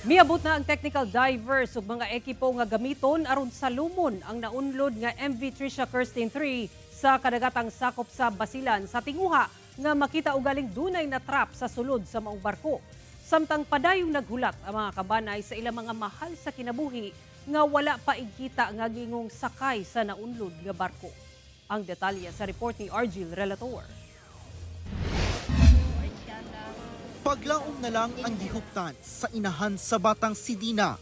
Miabot na ang technical divers ug mga ekipo nga gamiton aron salumon ang naunlod nga MV Trisha Kerstin 3 sa kadagatang sakop sa Basilan sa tinguha nga makita og galing dunay na trap sa sulod sa maong barko. Samtang padayong naghulat ang mga kabanay sa ilang mga mahal sa kinabuhi nga wala pa igkita nga gingong sakay sa naunlod nga barko. Ang detalye sa report ni Argil Relator. Paglaom na lang ang gihuptan sa inahan sa batang si Dina,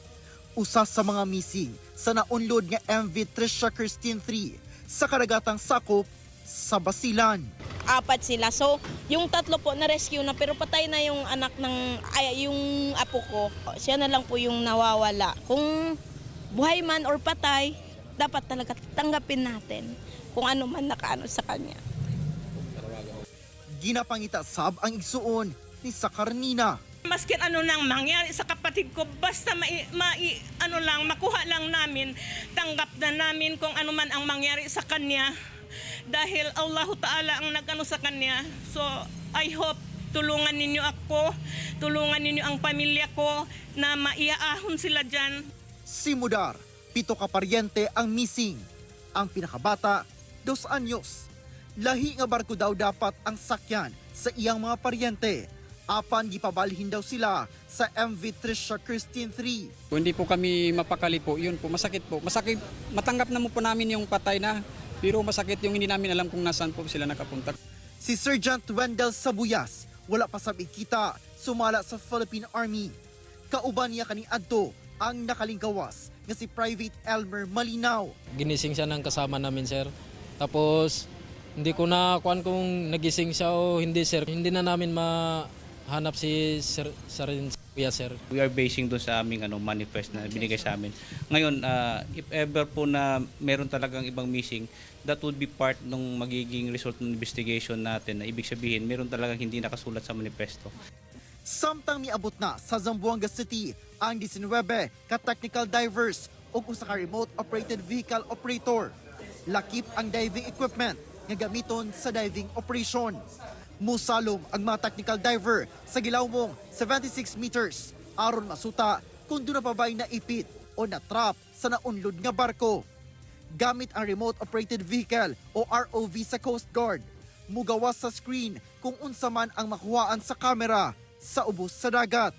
usa sa mga missing sa naunlod nga MV Trisha Christine 3 sa karagatang sakop sa Basilan. Apat sila. So, yung tatlo po na-rescue na, pero patay na yung anak ng ay, yung apo ko. Siya na lang po yung nawawala. Kung buhay man or patay, dapat talaga tanggapin natin kung ano man nakaano sa kanya. Ginapangita sab ang igsuon ni Sakarnina. Maskin ano nang mangyari sa kapatid ko, basta ano lang, makuha lang namin, tanggap na namin kung ano man ang mangyari sa kanya. Dahil Allah Ta'ala ang nag-ano sa kanya. So, I hope tulungan ninyo ako, tulungan ninyo ang pamilya ko na maiaahon sila dyan. Si Mudar, 7 ka paryente ang missing. Ang pinakabata, 2 anyos. Lahi nga barko daw dapat ang sakyan sa iyang mga paryente. Apan gipabalhin daw sila sa MV Trisha Christine 3. Kung hindi po kami mapakali po, yun po, masakit po. Masakit, matanggap na mo po namin yung patay na, pero masakit yung hindi namin alam kung nasaan po sila nakapunta. Si Sergeant Wendell Sabuyas, wala pa sab kita sumala sa Philippine Army. Kauban niya kani adto ang nakalingkawas nga si Private Elmer Malinaw. Ginising siya ng kasama namin, sir. Tapos, hindi ko na kuan kung nagising siya o hindi, sir. Hindi na namin mahanap si sir, sir, kuya, sir. We are basing doon sa aming ano, manifest na binigay sa amin. Ngayon, if ever po na meron talagang ibang missing, that would be part ng magiging result ng investigation natin na ibig sabihin meron talagang hindi nakasulat sa manifesto. Samtang miabot na sa Zamboanga City ang 19 ka technical divers ug usa ka remote operated vehicle operator. Lakip ang diving equipment nga gamiton sa diving operation. Musalom ang mga technical diver sa gilawmong 76 meters aron masuta kung duna pa ba'y naipit o natrap sa naunlod nga barko. Gamit ang remote operated vehicle o ROV sa Coast Guard, mugawas sa screen kung unsa man ang makuhaan sa kamera sa ubos sa dagat.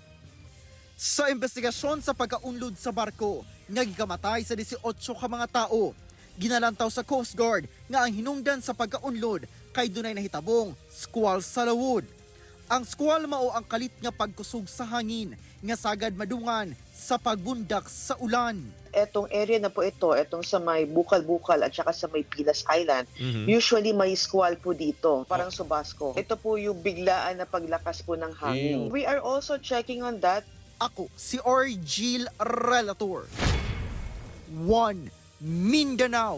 Sa investigasyon sa pagkaunlod sa barko, nga gikamatay sa 18 ka mga tao, ginalantaw sa Coast Guard nga ang hinungdan sa pagkaunlod kay dunay nahitabong squall sa lawod. Ang squall mao ang kalit nga pagkusog sa hangin nga sagad madungan sa pagbundak sa ulan. Etong area na po ito, etong sa may Bukal-Bukal at saka sa may Pilas Island, usually may squall po dito, parang Subasco. Ito po yung biglaan na paglakas po ng hangin. We are also checking on that. Ako si Orgil Relator. 1 Mindanao.